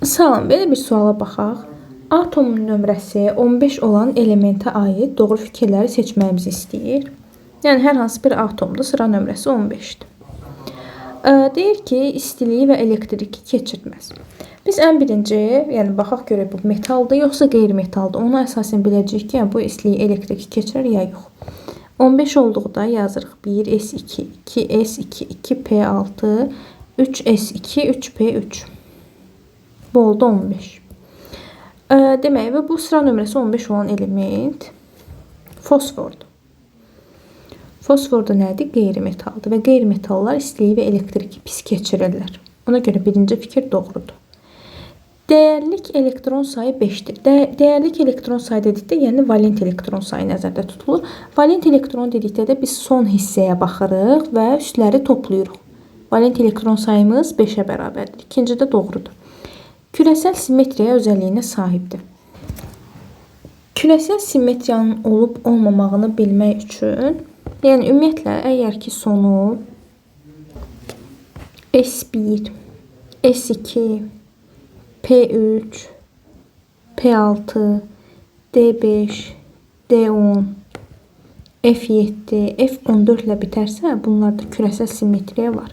Salam, belə bir suala baxaq. Atomun nömrəsi 15 olan elementə aid doğru fikirləri seçməyimizi istəyir. Yəni hər hansı bir atomda sıra nömrəsi 15-dir. Deyir ki, istiliyi və elektriki keçirtməz. Biz ən birinci, yəni baxaq görək bu metaldır yoxsa qeyri-metaldır. Ona əsasən biləcəyik ki, yəni bu istiliyi elektriki keçirir ya yox. 15 olduqda yazırıq 1s2, 2s2, 2p6, 3s2, 3p3. Bu oldu 15. Demək və bu sıra nömrəsi 15 olan element fosfordur. Fosfor da nədir? Qeyri-metaldır və qeyri-metallar istiliyi və elektriki pis keçirirlər. Ona görə birinci fikir doğrudur. Dəyərlik elektron sayı 5-dir. Dəyərlik elektron sayı dedikdə, yəni valent elektron sayı nəzərdə tutulur. Valent elektron dedikdə də biz son hissəyə baxırıq və üstləri toplayırıq. Valent elektron sayımız 5-ə bərabərdir. İkinci də doğrudur. Kürəsəl simmetriya özəlliyinə sahibdir. Kürəsəl simmetriyanın olub olmamağını bilmək üçün, yəni ümumiyyətlə əgər ki sonu S1, S2, P3, P6, D5, D10, F7, F14 ilə bitərsə, bunlarda kürəsəl simmetriya var.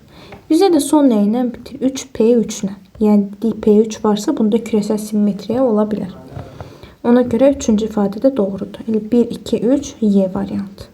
Bizə də son nə ilə bitir? 3P3 ilə. Yəni P3 varsa, bunda kürəsəl simmetriya ola bilər. Ona görə üçüncü ifadə də doğrudur. Elə 1, 2, 3, Y variantı.